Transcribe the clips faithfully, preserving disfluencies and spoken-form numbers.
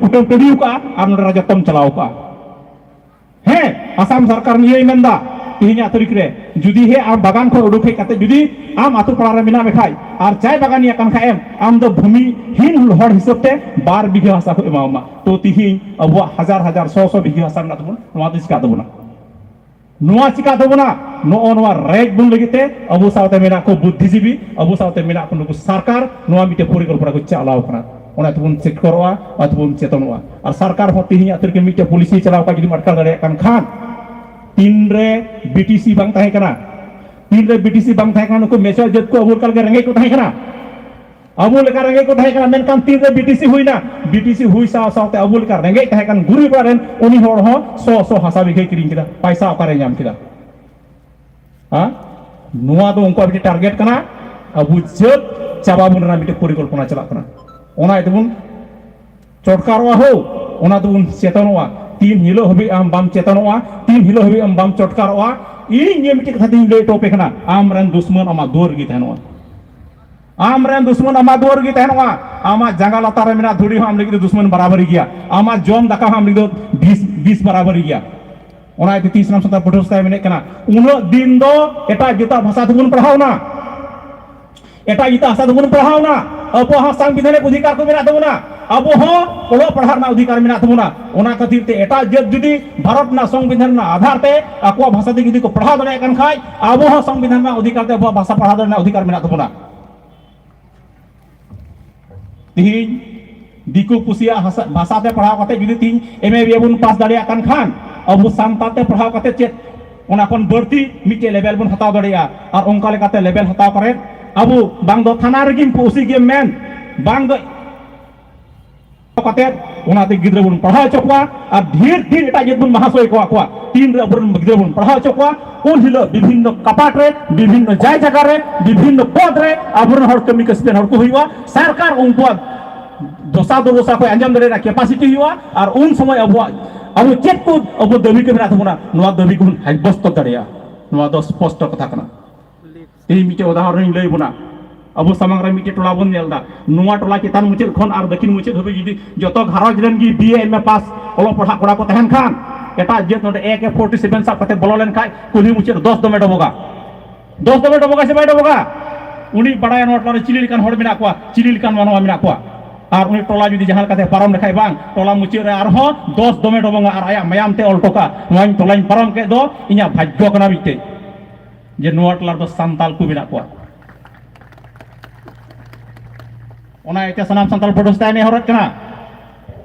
ᱠᱩᱴᱟᱹᱢ ᱴᱟᱺᱰᱤ ᱟᱠᱟᱫᱼᱟ ᱟᱨ ᱱᱚᱰᱮ ᱨᱟᱡᱚᱛᱛᱚᱢ ᱪᱟᱞᱟᱣ ᱟᱠᱟᱫᱼᱟ᱾ ᱦᱮᱸ, ᱟᱥᱟᱢ ᱥᱚᱨᱠᱟᱨ ᱱᱤᱭᱟᱹᱭ ᱢᱮᱱᱫᱟ, ᱛᱮᱦᱮᱧᱟᱜ ᱛᱟᱹᱨᱤᱠᱷ ᱨᱮ ᱡᱩᱫᱤ ᱦᱮ ᱟᱢ ᱵᱟᱜᱟᱱ ᱠᱷᱚᱱ ᱩᱰᱩᱠ ᱦᱮᱡ ᱠᱟᱛᱮ ᱡᱩᱫᱤ ᱟᱢ ᱟᱛᱳ ᱯᱟᱲᱟ ᱨᱮ ᱢᱮᱱᱟᱜ ᱢᱮ ᱠᱷᱟᱡ ᱟᱨ ᱪᱟᱭ ᱵᱟᱜᱟᱱᱤᱭᱟ ᱠᱟᱱ ᱠᱷᱟᱡ ᱮᱢ, ᱟᱢ ᱫᱚ ᱵᱷᱩᱢᱤ ᱦᱤᱱ ᱦᱚᱲ ᱦᱤᱥᱟᱹᱵ ᱛᱮ ᱵᱟᱨ ᱵᱤᱜᱷᱟᱹ ᱦᱟᱥᱟ ᱠᱚ ᱮᱢᱟᱢᱟ᱾ ᱛᱚ ᱛᱤᱦᱤᱧ ᱟᱵᱚᱣᱟᱜ ᱦᱟᱡᱟᱨ ᱦᱟᱡᱟᱨ ᱥᱚ ᱥᱚ ᱵᱤᱜᱷᱟᱹ ᱦᱟᱥᱟ ᱢᱮᱱᱟᱜ ᱛᱟᱵᱚᱱ, ᱱᱚᱣᱟ ᱫᱚ ᱪᱤᱠᱟ ᱛᱟᱵᱚᱱᱟ? ᱱᱚᱣᱟ ᱪᱤᱠᱟ ᱛᱟᱵᱚᱱᱟ? ᱱᱚᱜᱼᱚ ᱱᱚᱣᱟ ᱨᱮᱡ ᱵᱚᱱ ᱞᱟᱹᱜᱤᱫ ᱛᱮ ᱟᱵᱚ ᱥᱟᱶᱛᱮ ᱢᱮᱱᱟᱜ ᱠᱚ ᱵᱩᱫᱽᱫᱷᱤᱡᱤᱵᱤ, ᱟᱵᱚ ᱥᱟᱶᱛᱮ ᱢᱮᱱᱟᱜ ᱠᱚ ᱱᱩᱠᱩ ᱥᱚᱨᱠᱟᱨ ᱱᱚᱣᱟ ᱢᱤᱫᱴᱮᱱ ᱯᱚᱨᱤᱠᱚᱞᱯᱚᱱᱟ ᱠᱚ ᱪᱟᱞᱟᱣ ᱠᱟᱱᱟ᱾ ᱚᱱᱟ ᱛᱮᱵᱚᱱ ᱪᱮᱫᱠᱚᱨᱚᱜᱼᱟ, ᱚᱱᱟ ᱛᱮᱵᱚᱱ ᱪᱮᱛᱚᱱᱚᱜᱼᱟ᱾ ᱟᱨ ᱥᱚᱨᱠᱟᱨ ᱦᱚᱸ ᱛᱮᱦᱮᱧᱟᱜ ᱛᱟᱹᱨᱤᱠᱷ ᱨᱮ ᱢᱤᱫᱴᱮᱱ ᱯᱚᱞᱤᱥᱤ ᱪᱟᱞᱟᱣ ᱠᱟᱜ ᱡᱩᱫᱤᱢ ᱟᱴᱠᱟᱨ ᱫᱟᱲᱮᱭᱟᱜ ᱠᱟᱱ ᱠᱷᱟᱱ, ᱛᱤᱱᱨᱮ ᱵᱤᱴᱤᱥᱤ ᱵᱟᱝ ᱛᱟᱦᱮᱸ ᱠᱟᱱᱟ, ᱛᱤᱱᱨᱮ ᱵᱤᱴᱤᱥᱤ ᱵᱟᱝ ᱛᱟᱦᱮᱸ ᱠᱟᱱᱟ, ᱱᱩᱠᱩ ᱢᱮᱪᱚᱨ ᱡᱟᱹᱛ ᱠᱚ ᱟᱵᱚ ᱞᱮᱠᱟ ᱜᱮ ᱨᱮᱸᱜᱮᱡ ᱠᱚ ᱛᱟᱦᱮᱸ ᱠᱟᱱᱟ᱾ ᱟᱵᱚ ᱞᱮᱠᱟ ᱨᱮᱸᱜᱮᱡ ᱠᱚ ᱛᱟᱦᱮᱸ ᱠᱟᱱᱟ, ᱢᱮᱱᱠᱷᱟᱱ ᱛᱤᱱᱨᱮ ᱵᱤᱴᱤᱥᱤ ᱦᱩᱭᱱᱟ, ᱵᱤᱴᱤᱥᱤ ᱦᱩᱭ ᱥᱟᱶ ᱥᱟᱶᱛᱮ ᱟᱵᱚ ᱞᱮᱠᱟ ᱨᱮᱸᱜᱮᱡ ᱛᱟᱦᱮᱸ ᱠᱟᱱ ᱜᱩᱨᱤᱵ ᱚᱲᱟᱜ ᱨᱮᱱ ᱩᱱᱤ ᱦᱚᱲ ᱦᱚᱸ ᱥᱚ ᱥᱚ ᱦᱟᱥᱟ ᱵᱤᱜᱷᱟᱹᱭ ᱠᱤᱨᱤᱧ ᱠᱮᱫᱟ᱾ ᱯᱟᱭᱥᱟ ᱚᱠᱟᱨᱮ ᱧᱟᱢ ᱠᱮᱫᱟ? ᱦᱮᱸ? ᱱᱚᱣᱟ ᱫᱚ ᱩᱱᱠᱩᱣᱟᱜ ᱢᱤᱫᱴᱮᱱ ᱴᱟᱨᱜᱮᱴ ᱠᱟᱱᱟ, ᱟᱵᱚ ᱡᱟᱹᱛ ᱪᱟᱵᱟ ᱵᱚᱱ ᱨᱮᱱᱟᱜ ᱢᱤᱫᱴᱮᱱ ᱯᱚᱨᱤᱠᱚᱞᱯᱚᱱᱟ ᱪᱟᱞᱟᱜ ᱠᱟᱱᱟ᱾ ᱚᱱᱟ ᱤᱭᱟᱹ ᱛᱮᱵᱚᱱ ᱪᱚᱴᱠᱟᱨᱚᱜᱼᱟ ᱦᱳ, ᱚᱱᱟ ᱛᱮᱵᱚᱱ ᱪᱮᱛᱚᱱᱚᱜᱼᱟ᱾ ᱛᱤᱱ ᱦᱤᱞᱳᱜ ᱦᱟᱹᱵᱤᱡ ᱟᱢ ᱵᱟᱢ ᱪᱮᱛᱚᱱᱚᱜᱼᱟ, ᱛᱤᱱ ᱦᱤᱞᱳᱜ ᱦᱟᱹᱵᱤᱡ ᱟᱢ ᱵᱟᱢ ᱪᱚᱴᱠᱟᱨᱚᱜᱼᱟ, ᱤᱧ ᱱᱤᱭᱟᱹ ᱢᱤᱫᱴᱮᱱ ᱠᱟᱛᱷᱟ ᱛᱮᱧ ᱞᱟᱹᱭ ᱦᱚᱴᱚ ᱟᱯᱮ ᱠᱟᱱᱟ, ᱟᱢ ᱨᱮᱱ ᱫᱩᱥᱢᱚᱱ ᱟᱢᱟᱜ ᱫᱩᱣᱟᱹᱨ ᱨᱮᱜᱮ ᱛᱟᱦᱮᱱᱚᱜᱼᱟ᱾ ᱟᱢ ᱨᱮᱱ ᱫᱩᱥᱢᱚᱱ ᱟᱢᱟᱜ ᱫᱩᱣᱟᱹᱨ ᱨᱮᱜᱮ ᱛᱟᱦᱮᱱᱚᱜᱼᱟ᱾ ᱟᱢᱟᱜ ᱡᱟᱸᱜᱟ ᱞᱟᱛᱟᱨ ᱨᱮ ᱢᱮᱱᱟᱜ ᱫᱷᱩᱲᱤ ᱦᱚᱸ ᱟᱢ ᱞᱟᱹᱜᱤᱫ ᱫᱚ ᱫᱩᱥᱢᱚᱱ ᱵᱟᱨᱟᱵᱟᱨᱤ ᱜᱮᱭᱟ᱾ ᱟᱢᱟᱜ ᱡᱚᱢ ᱫᱟᱠᱟ ᱦᱚᱸ ᱟᱢ ᱞᱟᱹᱜᱤᱫ ᱫᱚ ᱵᱤᱥ, ᱵᱤᱥ ᱵᱟᱨᱟᱵᱟᱨᱤ ᱜᱮᱭᱟ᱾ ᱚᱱᱟ ᱤᱭᱟᱹᱛᱮ ᱛᱤᱥ ᱥᱟᱱᱟᱢ ᱥᱟᱱᱛᱟᱲ ᱯᱟᱹᱴᱷᱩᱣᱟᱹ ᱥᱟᱶᱛᱟ ᱢᱮᱱᱮᱫ ᱠᱟᱱᱟ, ᱩᱱᱟᱹᱜ ᱫᱤᱱ ᱫᱚ ᱮᱴᱟᱜ ᱡᱟᱹᱛᱟᱜ ᱵᱷᱟᱥᱟ ᱛᱮᱵᱚᱱ ᱯᱟᱲᱦᱟᱣᱱᱟ, ᱮᱴᱟᱜ ᱡᱟᱹᱛᱟᱜ ᱵᱷᱟᱥᱟ ᱛᱮᱵᱚᱱ ᱯᱟᱲᱦᱟᱣᱱᱟ᱾ ᱟᱵᱚᱣᱟᱜ ᱦᱚᱸ ᱥᱟᱝᱵᱤᱫᱷᱟᱱᱤᱠ ᱚᱫᱷᱤᱠᱟᱨ ᱠᱚ ᱢᱮᱱᱟᱜ ᱛᱟᱵᱚᱱᱟ᱾ ᱟᱵᱚ ᱦᱚᱸ ᱚᱞᱚᱜ ᱯᱟᱲᱦᱟᱜ ᱨᱮᱱᱟᱜ ᱚᱫᱷᱤᱠᱟᱨ ᱢᱮᱱᱟᱜ ᱛᱟᱵᱚᱱᱟ᱾ ᱚᱱᱟ ᱠᱷᱟᱹᱛᱤᱨ ᱛᱮ ᱮᱴᱟᱜ ᱡᱟᱹᱛ ᱡᱩᱫᱤ ᱵᱷᱟᱨᱚᱛ ᱨᱮᱱᱟᱜ ᱥᱚᱝᱵᱤᱫᱷᱟᱱ ᱨᱮᱱᱟᱜ ᱟᱫᱷᱟᱨ ᱛᱮ ᱟᱠᱚᱣᱟᱜ ᱵᱷᱟᱥᱟ ᱛᱮ ᱡᱩᱫᱤ ᱠᱚ ᱯᱟᱲᱦᱟᱣ ᱫᱟᱲᱮᱭᱟᱜ ᱠᱟᱱ ᱠᱷᱟᱡ, ᱟᱵᱚ ᱦᱚᱸ ᱥᱚᱝᱵᱤᱫᱷᱟᱱ ᱨᱮᱱᱟᱜ ᱚᱫᱷᱤᱠᱟᱨ ᱛᱮ ᱟᱵᱚᱣᱟᱜ ᱵᱷᱟᱥᱟ ᱯᱟᱲᱦᱟᱣ ᱨᱮᱱᱟᱜ ᱚᱫᱷᱤᱠᱟᱨ ᱢᱮᱱᱟᱜ ᱛᱟᱵᱚᱱᱟ᱾ ᱛᱤᱦᱤᱧ ᱫᱤᱠᱩ ᱯᱩᱥᱤᱭᱟᱜ ᱦᱟᱥᱟ, ᱵᱷᱟᱥᱟ ᱛᱮ ᱯᱟᱲᱦᱟᱣ ᱠᱟᱛᱮ ᱡᱩᱫᱤ ᱛᱤᱦᱤᱧ ᱮᱢ ᱮ ᱵᱤ ᱮ ᱵᱚᱱ ᱯᱟᱥ ᱫᱟᱲᱮᱭᱟᱜ ᱠᱟᱱ ᱠᱷᱟᱱ, ᱟᱵᱚ ᱥᱟᱱᱛᱟᱲ ᱛᱮ ᱯᱟᱲᱦᱟᱣ ᱠᱟᱛᱮ ᱪᱮᱫ ᱚᱱᱟ ᱠᱷᱚᱱ ᱵᱟᱹᱲᱛᱤ ᱢᱤᱫᱴᱮᱡ ᱞᱮᱵᱮᱞ ᱵᱚᱱ ᱦᱟᱛᱟᱣ ᱫᱟᱲᱮᱭᱟᱜᱼᱟ᱾ ᱟᱨ ᱚᱱᱠᱟ ᱞᱮᱠᱟᱛᱮ ᱞᱮᱵᱮᱞ ᱦᱟᱛᱟᱣ ᱠᱟᱛᱮ ᱟᱵᱚ ᱵᱟᱝ ᱫᱚ ᱛᱷᱟᱱᱟ ᱨᱮᱜᱮ ᱳ ᱥᱤ ᱜᱮᱢ ᱢᱮᱱ, ᱵᱟᱝ ᱫᱚ ᱠᱟᱛᱮ ᱚᱱᱟᱛᱮ ᱜᱤᱫᱽᱨᱟᱹ ᱵᱚᱱ ᱯᱟᱲᱦᱟᱣ ᱦᱚᱪᱚ ᱠᱚᱣᱟ ᱟᱨ ᱰᱷᱮᱨ ᱰᱷᱮᱨ ᱮᱴᱟᱜ ᱡᱟᱹᱛ ᱵᱚᱱ ᱢᱟᱦᱟᱥᱚᱭ ᱠᱚᱣᱟ ᱠᱚᱣᱟ᱾ ᱛᱤᱱ ᱨᱮ ᱟᱵᱚᱨᱮᱱ ᱜᱤᱫᱽᱨᱟᱹ ᱵᱚᱱ ᱯᱟᱲᱦᱟᱣ ᱦᱚᱪᱚ ᱠᱚᱣᱟ, ᱩᱱ ᱦᱤᱞᱳᱜ ᱵᱤᱵᱷᱤᱱᱱᱚ ᱠᱟᱯᱟᱴ ᱨᱮ, ᱵᱤᱵᱷᱤᱱᱱᱚ ᱡᱟᱭ ᱡᱟᱭᱜᱟ ᱨᱮ, ᱵᱤᱵᱷᱤᱱᱱᱚ ᱯᱚᱫᱽ ᱨᱮ ᱟᱵᱚᱨᱮᱱ ᱦᱚᱲ ᱠᱟᱹᱢᱤ ᱠᱟᱹᱥᱱᱤ ᱦᱚᱲ ᱠᱚ ᱦᱩᱭᱩᱜᱼᱟ᱾ ᱥᱚᱨᱠᱟᱨ ᱩᱱᱠᱩᱣᱟᱜ ᱫᱚᱥᱟ ᱫᱩᱨᱫᱚᱥᱟ ᱠᱚ ᱟᱸᱡᱚᱢ ᱫᱟᱲᱮᱭᱟᱜ ᱨᱮᱱᱟᱜ ᱠᱮᱯᱟᱥᱤᱴᱤ ᱦᱩᱭᱩᱜᱼᱟ᱾ ᱟᱨ ᱩᱱ ᱥᱚᱢᱚᱭ ᱟᱵᱚᱣᱟᱜ, ᱟᱵᱚ ᱪᱮᱫ ᱠᱚ ᱟᱵᱚ ᱫᱟᱹᱵᱤ ᱠᱚ ᱢᱮᱱᱟᱜ ᱛᱟᱵᱚᱱᱟ, ᱱᱚᱣᱟ ᱫᱟᱹᱵᱤ ᱠᱚᱵᱚᱱ ᱦᱟᱡᱽᱵᱚᱥᱛᱚ ᱫᱟᱲᱮᱭᱟᱜᱼᱟ᱾ ᱱᱚᱣᱟ ᱫᱚ ᱥᱯᱚᱥᱴᱚ ᱠᱟᱛᱷᱟ ᱠᱟᱱᱟ᱾ ᱛᱮᱦᱮᱧ ᱢᱤᱫᱴᱮᱡ ᱩᱫᱟᱦᱚᱨᱚᱱ ᱤᱧ ᱞᱟᱹᱭ ᱵᱚᱱᱟ᱾ ᱟᱵᱚ ᱥᱟᱢᱟᱝ ᱨᱮ ᱢᱤᱫᱴᱮᱡ ᱴᱚᱞᱟ ᱵᱚᱱ ᱧᱮᱞ ᱮᱫᱟ, ᱱᱚᱣᱟ ᱴᱚᱞᱟ ᱪᱮᱛᱟᱱ ᱢᱩᱪᱟᱹᱫ ᱠᱷᱚᱱ ᱟᱨ ᱫᱟᱹᱠᱷᱤᱱ ᱢᱩᱪᱟᱹᱫ ᱦᱟᱹᱵᱤᱡ ᱡᱩᱫᱤ ᱡᱚᱛᱚ ᱜᱷᱟᱨᱚᱸᱡᱽ ᱨᱮᱱ ᱜᱮ ᱵᱤ ᱮ ᱮᱢ ᱮ ᱯᱟᱥ ᱚᱞᱚᱜ ᱯᱟᱲᱦᱟᱜ ᱠᱚᱲᱟ ᱠᱚ ᱛᱟᱦᱮᱱ ᱠᱷᱟᱱ, ᱮᱴᱟᱜ ᱡᱟᱹᱛ ᱱᱚᱰᱮ ᱮ ᱠᱮ ᱯᱷᱳᱨᱴᱤ ᱥᱮᱵᱷᱮᱱ ᱥᱟᱵ ᱠᱟᱛᱮ ᱵᱚᱞᱚ ᱞᱮᱱᱠᱷᱟᱱ ᱠᱩᱞᱦᱤ ᱢᱩᱪᱟᱹᱫ ᱨᱮ ᱫᱚᱥ ᱫᱚᱢᱮ ᱰᱚᱵᱚᱜᱟ᱾ ᱫᱚᱥ ᱫᱚᱢᱮ ᱰᱚᱵᱚᱜᱟ ᱥᱮ ᱵᱟᱭ ᱰᱚᱵᱚᱜᱟ? ᱩᱱᱤ ᱵᱟᱲᱟᱭᱟ ᱱᱚᱣᱟ ᱴᱚᱞᱟ ᱨᱮ ᱪᱤᱞᱤ ᱞᱮᱠᱟᱱ ᱦᱚᱲ ᱢᱮᱱᱟᱜ ᱠᱚᱣᱟ, ᱪᱤᱞᱤ ᱞᱮᱠᱟᱱ ᱢᱟᱱᱣᱟ ᱢᱮᱱᱟᱜ ᱠᱚᱣᱟ᱾ ᱟᱨ ᱩᱱᱤ ᱴᱚᱞᱟ ᱡᱩᱫᱤ ᱡᱟᱦᱟᱸ ᱞᱮᱠᱟᱛᱮ ᱯᱟᱨᱚᱢ ᱞᱮᱠᱷᱟᱡ ᱵᱟᱝ, ᱴᱚᱞᱟ ᱢᱩᱪᱟᱹᱫ ᱨᱮ ᱟᱨᱦᱚᱸ ᱫᱚᱥ ᱫᱚᱢᱮ ᱰᱚᱵᱚᱜᱟ ᱟᱨ ᱟᱭᱟᱜ ᱢᱟᱭᱟᱢ ᱛᱮ ᱚᱞ ᱦᱚᱴᱚ ᱠᱟᱜᱼᱟ, "ᱱᱚᱣᱟᱧ ᱴᱚᱞᱟᱧ ᱯᱟᱨᱚᱢ ᱠᱮᱫ ᱫᱚ ᱤᱧᱟᱹᱜ ᱵᱷᱟᱜᱽᱭᱚ ᱠᱟᱱᱟ ᱢᱤᱫᱴᱮᱡ, ᱡᱮ ᱱᱚᱣᱟ ᱴᱚᱞᱟ ᱨᱮᱫᱚ ᱥᱟᱱᱛᱟᱞ ᱠᱚ ᱢᱮᱱᱟᱜ ᱠᱚᱣᱟ᱾" ᱚᱱᱟ ᱤᱭᱟᱹᱛᱮ ᱥᱟᱱᱟᱢ ᱥᱟᱱᱛᱟᱲ ᱯᱟᱹᱴᱷᱩᱣᱟᱹ ᱥᱟᱛᱮ ᱱᱮᱦᱚᱨᱮᱫ ᱠᱟᱱᱟ,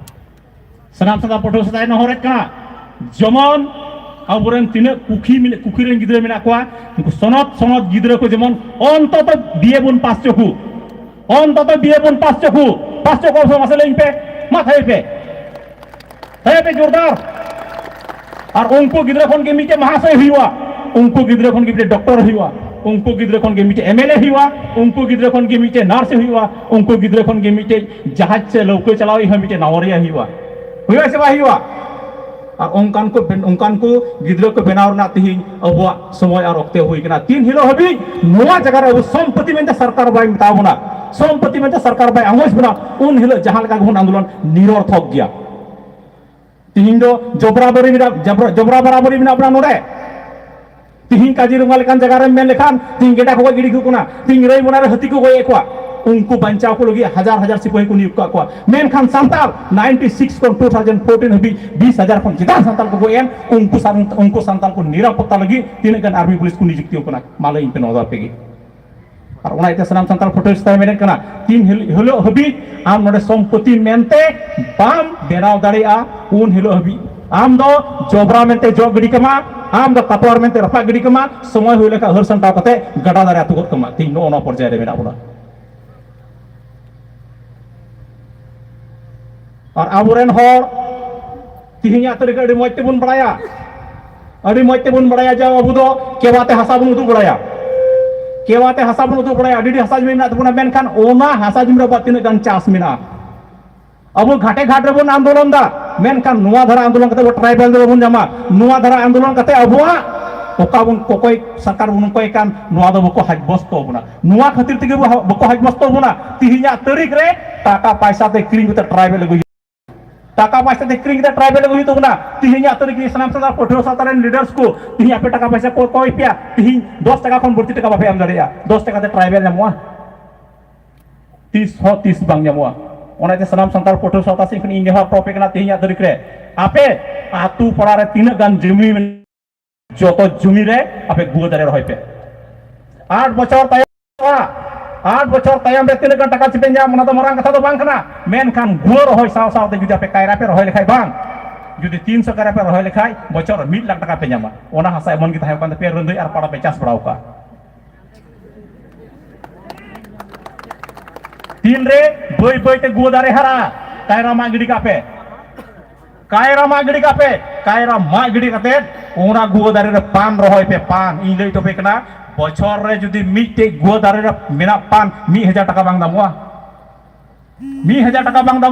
ᱥᱟᱱᱟᱢ ᱥᱟᱱᱛᱟᱲ ᱯᱟᱹᱴᱷᱩᱣᱟᱹ ᱥᱟᱛᱮ ᱱᱮᱦᱚᱨᱮᱫ ᱠᱟᱱᱟ, ᱡᱮᱢᱚᱱ ᱟᱵᱚᱨᱮᱱ ᱛᱤᱱᱟᱹᱜ ᱠᱩᱠᱷᱤ ᱢᱮᱱᱟᱜ, ᱠᱩᱠᱷᱤ ᱨᱮᱱ ᱜᱤᱫᱽᱨᱟᱹ ᱢᱮᱱᱟᱜ ᱠᱚᱣᱟ, ᱩᱱᱠᱩ ᱥᱚᱱᱚᱛ ᱥᱚᱱᱚᱛ ᱜᱤᱫᱽᱨᱟᱹ ᱠᱚ ᱡᱮᱢᱚᱱ ᱚᱱᱛᱚᱛᱚ ᱵᱤᱭᱮ ᱵᱚᱱ ᱯᱟᱥ ᱦᱚᱪᱚ ᱠᱚ, ᱚᱱᱛᱚᱛᱚ ᱵᱤᱭᱮ ᱵᱚᱱ ᱯᱟᱥ ᱦᱚᱪᱚ ᱠᱚ, ᱯᱟᱥ ᱦᱚᱪᱚ ᱠᱚ ᱥᱮ ᱢᱟᱥᱮ ᱞᱟᱹᱭᱟᱹᱧ ᱯᱮ, ᱢᱟ ᱛᱷᱟᱭᱚ ᱯᱮ᱾ ᱦᱮᱸ ᱯᱮ ᱡᱳᱨᱫᱟᱨ᱾ ᱟᱨ ᱩᱱᱠᱩ ᱜᱤᱫᱽᱨᱟᱹ ᱠᱷᱚᱱ ᱜᱮ ᱢᱤᱫᱴᱮᱡ ᱢᱟᱦᱟᱥᱚᱭ ᱦᱩᱭᱩᱜᱼᱟ, ᱩᱱᱠᱩ ᱜᱤᱫᱽᱨᱟᱹ ᱠᱷᱚᱱ ᱜᱮ ᱢᱤᱫᱴᱮᱡ ᱰᱚᱠᱴᱚᱨ ᱦᱩᱭᱩᱜᱼᱟ, ᱩᱱᱠᱩ ᱜᱤᱫᱽᱨᱟᱹ ᱠᱷᱚᱱ ᱜᱮ ᱢᱤᱫᱴᱮᱡ ᱮᱢ ᱮᱞ ᱮ ᱦᱩᱭᱩᱜᱼᱟ, ᱩᱱᱠᱩ ᱜᱤᱫᱽᱨᱟᱹ ᱠᱷᱚᱱ ᱜᱮ ᱢᱤᱫᱴᱮᱡ ᱱᱟᱨᱥ ᱦᱩᱭᱩᱜᱼᱟ, ᱩᱱᱠᱩ ᱜᱤᱫᱽᱨᱟᱹ ᱠᱷᱚᱱ ᱜᱮ ᱢᱤᱫᱴᱮᱡ ᱡᱟᱦᱟᱡᱽ ᱥᱮ ᱞᱟᱹᱣᱠᱟᱹ ᱪᱟᱞᱟᱣᱤᱡ ᱦᱚᱸ ᱢᱤᱫᱴᱮᱡ ᱱᱟᱣᱟᱨᱤᱭᱟ ᱦᱩᱭᱩᱜᱼᱟ᱾ ᱦᱩᱭᱩᱜᱼᱟ ᱥᱮ ᱵᱟᱭ ᱦᱩᱭᱩᱜᱼᱟ? ᱟᱨ ᱚᱱᱠᱟᱱ ᱠᱚ ᱵᱮᱱ-, ᱚᱱᱠᱟᱱ ᱠᱚ ᱜᱤᱫᱽᱨᱟᱹ ᱠᱚ ᱵᱮᱱᱟᱣ ᱨᱮᱱᱟᱜ ᱛᱤᱦᱤᱧ ᱟᱵᱚᱣᱟᱜ ᱥᱚᱢᱚᱭ ᱟᱨ ᱚᱠᱛᱮ ᱦᱩᱭ ᱠᱟᱱᱟ᱾ ᱛᱤᱱ ᱦᱤᱞᱳᱜ ᱦᱟᱹᱵᱤᱡ ᱱᱚᱣᱟ ᱡᱟᱭᱜᱟ ᱨᱮ ᱟᱵᱚ ᱥᱚᱢᱯᱚᱛᱤ ᱢᱮᱱᱛᱮ ᱥᱚᱨᱠᱟᱨ ᱵᱟᱭ ᱢᱮᱛᱟ ᱵᱚᱱᱟ, ᱥᱚᱢᱯᱚᱛᱤ ᱢᱮᱱᱛᱮ ᱥᱚᱨᱠᱟᱨ ᱵᱟᱭ ᱟᱸᱜᱚᱪ ᱵᱚᱱᱟ, ᱩᱱ ᱦᱤᱞᱳᱜ ᱡᱟᱦᱟᱸ ᱞᱮᱠᱟ ᱜᱮᱵᱚᱱ ᱟᱱᱫᱳᱞᱚᱱ ᱱᱤᱨᱚᱨᱛᱷᱚᱠ ᱜᱮᱭᱟ᱾ ᱛᱤᱦᱤᱧ ᱫᱚ ᱡᱚᱵᱽᱨᱟ ᱵᱟᱹᱨᱤ ᱢᱮᱱᱟᱜ, ᱡᱚᱵᱽᱨᱟ, ᱡᱚᱵᱽᱨᱟ ᱵᱟᱨᱟᱵᱟᱹᱨᱤ ᱢᱮᱱᱟᱜ ᱵᱚᱱᱟ ᱱᱚᱰᱮ᱾ ᱛᱤᱦᱤᱧ ᱠᱟᱡᱤᱨᱚᱝᱜᱟ ᱞᱮᱠᱟᱱ ᱡᱟᱭᱜᱟ ᱨᱮᱢ ᱢᱮᱱ ᱞᱮᱠᱷᱟᱱ, ᱛᱤᱦᱤᱧ ᱜᱮᱰᱟ ᱠᱚ ᱜᱚᱡ ᱜᱤᱰᱤ ᱠᱚ ᱠᱟᱱᱟ, ᱛᱤᱦᱤᱧ ᱨᱟᱹᱭ ᱢᱚᱱᱟ ᱨᱮ ᱦᱟᱹᱛᱤ ᱠᱚ ᱜᱚᱡ ᱮᱫ ᱠᱚᱣᱟ᱾ ᱩᱱᱠᱩ ᱵᱟᱧᱪᱟᱣ ᱠᱚ ᱞᱟᱹᱜᱤᱫ ᱦᱟᱡᱟᱨ ᱦᱟᱡᱟᱨ ᱥᱤᱯᱟᱹᱦᱤ ᱠᱚ ᱱᱤᱭᱳᱜ ᱠᱟᱜ ᱠᱚᱣᱟ, ᱢᱮᱱᱠᱷᱟᱱ ᱥᱟᱱᱛᱟᱲ ᱱᱟᱭᱤᱱᱴᱤ ᱥᱤᱠᱥ ᱠᱷᱚᱱ ᱴᱩ ᱛᱷᱟᱣᱡᱮᱱᱰ ᱯᱷᱳᱨᱴᱤᱱ ᱦᱟᱹᱵᱤᱡ ᱵᱤᱥ ᱦᱟᱡᱟᱨ ᱠᱷᱚᱱ ᱪᱮᱛᱟᱱ ᱥᱟᱱᱛᱟᱲ ᱠᱚ ᱜᱚᱡ ᱮᱱ, ᱩᱱᱠᱩ ᱥᱟᱱ-, ᱩᱱᱠᱩ ᱥᱟᱱᱛᱟᱲ ᱠᱚ ᱱᱤᱨᱟᱯᱚᱛᱛᱟ ᱞᱟᱹᱜᱤᱫ ᱛᱤᱱᱟᱹᱜ ᱜᱟᱱ ᱟᱨᱢᱤ ᱯᱩᱞᱤᱥ ᱠᱚ ᱱᱤᱡᱩᱠᱛᱤ ᱠᱟᱱᱟ? ᱢᱟ ᱞᱟᱹᱭ ᱤᱧ ᱯᱮ ᱱᱚᱣᱟ ᱫᱚ ᱟᱯᱮ ᱜᱮ᱾ ᱟᱨ ᱚᱱᱟ ᱤᱭᱟᱹᱛᱮ ᱥᱟᱱᱟᱢ ᱥᱟᱱᱛᱟᱲ ᱯᱟᱹᱴᱷᱩᱣᱟᱹ ᱥᱟᱶᱛᱟ ᱢᱮᱱᱮᱫ ᱠᱟᱱᱟ, ᱛᱤᱱ ᱦᱤᱞ-, ᱦᱤᱞᱳᱜ ᱦᱟᱹᱵᱤᱡ ᱟᱢ ᱱᱚᱰᱮ ᱥᱚᱢᱯᱚᱛᱤ ᱢᱮᱱᱛᱮ ᱵᱟᱢ ᱵᱮᱱᱟᱣ ᱫᱟᱲᱮᱭᱟᱜᱼᱟ, ᱩᱱ ᱦᱤᱞᱳᱜ ᱦᱟᱹᱵᱤᱡ ᱟᱢ ᱫᱚ ᱡᱚᱵᱽᱨᱟ ᱢᱮᱱᱛᱮ ᱡᱚᱜ ᱜᱤᱰᱤ ᱠᱟᱢᱟ, ᱟᱢ ᱫᱚ ᱠᱟᱛᱣᱟᱨ ᱢᱮᱱᱛᱮ ᱨᱟᱯᱟᱜ ᱜᱤᱰᱤ ᱠᱟᱢᱟ, ᱥᱚᱢᱚᱭ ᱦᱩᱭ ᱞᱮᱱᱠᱷᱟᱱ ᱦᱟᱹᱨ ᱥᱟᱢᱴᱟᱣ ᱠᱟᱛᱮ ᱜᱟᱰᱟ ᱫᱟᱨᱮ ᱟᱹᱛᱩ ᱜᱚᱫ ᱠᱟᱢᱟ᱾ ᱛᱤᱦᱤᱧ ᱱᱚᱜᱼᱚ ᱱᱚᱣᱟ ᱯᱚᱨᱡᱟᱭ ᱨᱮ ᱢᱮᱱᱟᱜ ᱵᱚᱱᱟ᱾ ᱟᱨ ᱟᱵᱚᱨᱮᱱ ᱦᱚᱲ ᱛᱤᱦᱤᱧᱟᱜ ᱛᱟᱹᱨᱤᱠᱷ ᱟᱹᱰᱤ ᱢᱚᱡᱽ ᱛᱮᱵᱚᱱ ᱵᱟᱲᱟᱭᱟ, ᱟᱹᱰᱤ ᱢᱚᱡᱽ ᱛᱮᱵᱚᱱ ᱵᱟᱲᱟᱭᱟ ᱡᱮ ᱟᱵᱚ ᱫᱚ ᱠᱮᱣᱟᱛᱮ ᱦᱟᱥᱟ ᱵᱚᱱ ᱩᱫᱩᱜ ᱵᱟᱲᱟᱭᱟ, ᱠᱮᱣᱟᱛᱮ ᱦᱟᱥᱟ ᱵᱚᱱ ᱩᱫᱩᱜ ᱵᱟᱲᱟᱭᱟ, ᱟᱹᱰᱤ ᱟᱹᱰᱤ ᱦᱟᱥᱟ ᱡᱩᱢᱤ ᱢᱮᱱᱟᱜ ᱛᱟᱵᱚᱱᱟ, ᱢᱮᱱᱠᱷᱟᱱ ᱚᱱᱟ ᱦᱟᱥᱟ ᱡᱩᱢᱤ ᱨᱮ ᱟᱵᱚᱣᱟᱜ ᱛᱤᱱᱟᱹᱜ ᱜᱟᱱ ᱪᱟᱥ ᱢᱮᱱᱟᱜᱼᱟ? ᱟᱵᱚ ᱜᱷᱟᱴᱮ ᱜᱷᱟᱴ ᱨᱮᱵᱚᱱ ᱟᱱᱫᱳᱞᱚᱱ ᱫᱟ, ᱢᱮᱱᱠᱷᱟᱱ ᱱᱚᱣᱟ ᱫᱷᱟᱨᱟ ᱟᱱᱫᱳᱞᱚᱱ ᱠᱟᱛᱮ ᱟᱵᱚ ᱴᱨᱟᱭᱵᱟᱞ ᱫᱚ ᱵᱟᱵᱚᱱ ᱧᱟᱢᱟ, ᱱᱚᱣᱟ ᱫᱷᱟᱨᱟ ᱟᱱᱫᱳᱞᱚᱱ ᱠᱟᱛᱮ ᱟᱵᱚᱣᱟᱜ ᱚᱠᱟ ᱵᱚᱱ ᱠᱚᱠᱚᱭ ᱥᱚᱨᱠᱟᱨ ᱵᱚᱱ ᱠᱚᱭ ᱠᱟᱱ, ᱱᱚᱣᱟ ᱫᱚ ᱵᱟᱠᱚ ᱦᱟᱡᱽᱵᱚᱥᱛᱚ ᱵᱚᱱᱟ᱾ ᱱᱚᱣᱟ ᱠᱷᱟᱹᱛᱤᱨ ᱛᱮᱜᱮ ᱵᱚ-, ᱵᱟᱠᱚ ᱦᱟᱡᱽᱵᱚᱥᱛᱚ ᱵᱚᱱᱟ᱾ ᱛᱤᱦᱤᱧᱟᱜ ᱛᱟᱹᱨᱤᱠᱷ ᱨᱮ ᱴᱟᱠᱟ ᱯᱟᱭᱥᱟ ᱛᱮ ᱠᱤᱨᱤᱧ ᱠᱟᱛᱮ ᱴᱨᱟᱭᱵᱮᱞ ᱟᱹᱜᱩᱭ ᱦᱩᱭᱩᱜᱼᱟ᱾ ᱴᱟᱠᱟ ᱯᱟᱭᱥᱟ ᱛᱮ ᱠᱤᱨᱤᱧ ᱠᱟᱛᱮ ᱴᱨᱟᱭᱵᱮᱞ ᱟᱹᱜᱩᱭ ᱦᱩᱭᱩᱜ ᱛᱟᱵᱚᱱᱟ᱾ ᱛᱤᱦᱤᱧᱟᱜ ᱛᱟᱹᱨᱤᱠᱷ ᱨᱮ ᱥᱟᱱᱟᱢ ᱥᱟᱱᱛᱟᱲ ᱯᱟᱹᱴᱷᱩᱣᱟᱹ ᱥᱟᱶᱛᱟ ᱨᱮᱱ ᱞᱤᱰᱟᱨᱥ ᱠᱚ ᱛᱤᱦᱤᱧ ᱟᱯᱮ ᱴᱟᱠᱟ ᱯᱟᱭᱥᱟ ᱠᱚ ᱠᱚᱭ ᱯᱮᱭᱟ, ᱛᱤᱦᱤᱧ ᱫᱚᱥ ᱴᱟᱠᱟ ᱠᱷᱚᱱ ᱵᱟᱹᱲᱛᱤ ᱴᱟᱠᱟ ᱵᱟᱯᱮ ᱮᱢ ᱫᱟᱲᱮᱭᱟᱜᱼᱟ᱾ ᱫᱚᱥ ᱴᱟᱠᱟ ᱛᱮ ᱴᱨᱟᱭᱵᱮᱞ ᱧᱟᱢᱚᱜᱼᱟ? ᱛᱤᱥ ᱦᱚᱸ ᱛᱤᱥ ᱵᱟᱝ ᱧᱟᱢᱚᱜᱼᱟ᱾ ᱚᱱᱟᱛᱮ ᱥᱟᱱᱟᱢ ᱥᱟᱱᱛᱟᱲ ᱯᱟᱹᱴᱷᱩᱣᱟᱹ ᱥᱟᱶᱛᱟ ᱥᱮᱫ ᱠᱷᱚᱱ ᱤᱧ ᱱᱮᱦᱚᱨ ᱟᱯᱮ ᱠᱟᱱᱟ, ᱛᱮᱦᱮᱧᱟᱜ ᱛᱟᱹᱨᱤᱠᱷ ᱨᱮ ᱟᱯᱮ ᱟᱹᱛᱩ ᱯᱟᱲᱟ ᱨᱮ ᱛᱤᱱᱟᱹᱜ ᱜᱟᱱ ᱡᱚᱢᱤ ᱢᱮᱱᱟᱜᱼᱟ, ᱡᱚᱛᱚ ᱡᱚᱢᱤ ᱨᱮ ᱟᱯᱮ ᱜᱩᱣᱟᱹ ᱫᱟᱨᱮ ᱨᱚᱦᱚᱭ ᱯᱮ᱾ ᱟᱴ ᱵᱚᱪᱷᱚᱨ ᱛᱟᱭᱚᱢ, ᱟᱴ ᱵᱚᱪᱷᱚᱨ ᱛᱟᱭᱚᱢ ᱨᱮ ᱛᱤᱱᱟᱹᱜ ᱜᱟᱱ ᱴᱟᱠᱟ ᱪᱮᱯᱮ ᱧᱟᱢ, ᱚᱱᱟ ᱫᱚ ᱢᱟᱨᱟᱝ ᱠᱟᱛᱷᱟ ᱫᱚ ᱵᱟᱝ ᱠᱟᱱᱟ, ᱢᱮᱱᱠᱷᱟᱱ ᱜᱩᱣᱟᱹ ᱨᱚᱦᱚᱭ ᱥᱟᱶ ᱥᱟᱶᱛᱮ ᱡᱩᱫᱤ ᱟᱯᱮ ᱠᱟᱭᱨᱟ ᱯᱮ ᱨᱚᱦᱚᱭ ᱞᱮᱠᱷᱟᱡ ᱵᱟᱝ, ᱡᱩᱫᱤ ᱛᱤᱱᱥᱚ ᱠᱟᱭᱨᱟ ᱯᱮ ᱨᱚᱦᱚᱭ ᱞᱮᱠᱷᱟᱡ ᱵᱚᱪᱷᱚᱨ ᱢᱤᱫ ᱞᱟᱠᱷ ᱴᱟᱠᱟ ᱯᱮ ᱧᱟᱢᱟ᱾ ᱚᱱᱟ ᱦᱟᱥᱟ ᱮᱢᱚᱱ ᱜᱮ ᱛᱟᱦᱮᱸ ᱠᱟᱱ ᱛᱟᱯᱮᱭᱟ, ᱨᱟᱹᱱᱫᱟᱹᱭ ᱟᱨ ᱯᱟᱲᱟ ᱯᱮ ᱪᱟᱥ ᱵᱟᱲᱟᱣ ᱠᱟᱜᱼᱟ᱾ ᱛᱤᱱᱨᱮ ᱵᱟᱹᱭ ᱵᱟᱹᱭ ᱛᱮ ᱜᱩᱣᱟᱹ ᱫᱟᱨᱮ ᱦᱟᱨᱟᱜᱼᱟ, ᱠᱟᱭᱨᱟ ᱢᱟᱜ ᱜᱤᱰᱤ ᱠᱟᱜ ᱯᱮ᱾ ᱠᱟᱭᱨᱟ ᱢᱟᱜ ᱜᱤᱰᱤ ᱠᱟᱜ ᱯᱮ᱾ ᱠᱟᱭᱨᱟ ᱢᱟᱜ ᱜᱤᱰᱤ ᱠᱟᱛᱮ ᱚᱱᱟ ᱜᱩᱣᱟᱹ ᱫᱟᱨᱮ ᱨᱮ ᱯᱟᱱ ᱨᱚᱦᱚᱭ ᱯᱮ, ᱯᱟᱱ᱾ ᱤᱧ ᱞᱟᱹᱭ ᱦᱚᱴᱚ ᱯᱮ ᱠᱟᱱᱟ, ᱵᱚᱪᱷᱚᱨ ᱨᱮ ᱡᱩᱫᱤ ᱢᱤᱫᱴᱮᱡ ᱜᱩᱣᱟᱹ ᱫᱟᱨᱮ ᱨᱮ ᱢᱮᱱᱟᱜ ᱯᱟᱱ ᱢᱤᱫ ᱦᱟᱡᱟᱨ ᱴᱟᱠᱟ ᱵᱟᱝ ᱫᱟᱢᱚᱜᱼᱟ? ᱢᱤᱫ ᱦᱟᱡᱟᱨ ᱴᱟᱠᱟ ᱵᱟᱝ ᱫᱟᱢᱚᱜᱼᱟ?